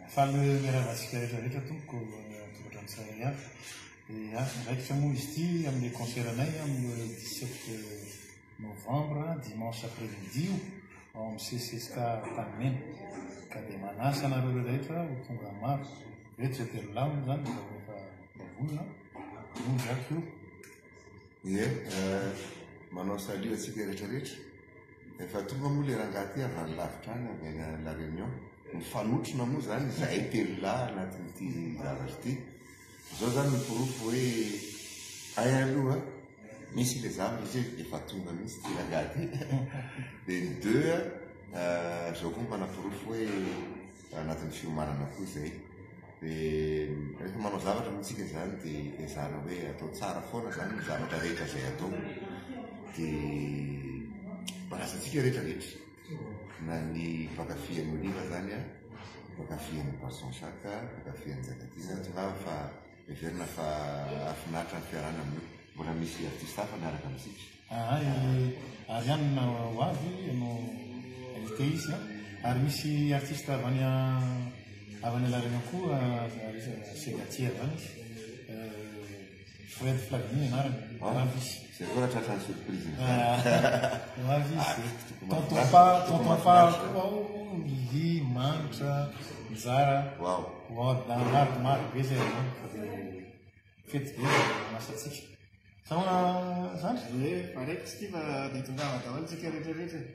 Faly miarahaba antsika rehetra rehetra tompoko any an-tokantrano tsirairay avy. Dia raikitra moa izy ity amin'ilay concert-nay amin'ny 17 novembre, dimanche après-midi io, ao amin'ny CCSK Antanimena. Ka dia manasa anareo rehetra ho tonga maro. Ireto izay telolahy moa izany dia efa vonona. Vonjy ato io. Ie, manao salut antsika rehetra rehetra. Efa tonga moa le rangahy ty avy any lavitra any, avy any La Réunion. Mifanotrona moa zany izahay telolahy anatin'ity zavatra ity. Izao zany ny porofo hoe hay aloha misy le zavatra satria efa tonga mihitsy ity rangahy ity. Dia ny deux, izao koa manaporofo hoe anatin'ny fiomanana koa izay. Dia rehefa manao zavatra moa tsika izany dia ezahana hoe atao tsara foana izany ny zavatra rehetra izay atao. Dia manasa antsika rehetra rehetra na ny mpankafy an'i Oliva izany an, mpankafy an'i Poisson Shark, mpankafy an'i Njakatiana, tongava fa heverina fa hahafinaritra ny fiarahana amin'io. Mbola misy artiste hafa miaraka amintsika. Aa i Ariane ho avy no invité izy an, ary misy artiste avy any avy any La Réunion koa Segatier avy any izy, Fred Flavie ny anarany, ho avy izy. Zay koa raha tratran'ny surprise Ho avy izy. Tonton Fa, Tonton Fa koa ao, Lily, Manitra, Njara. Wow. Ho avy, maro maro be zay avy any fa dia fety be izay manasa antsika. Sa ahoana zandry? Ie, fa raikitra ity fa dia tongava daholo tsika rehetra rehetra e.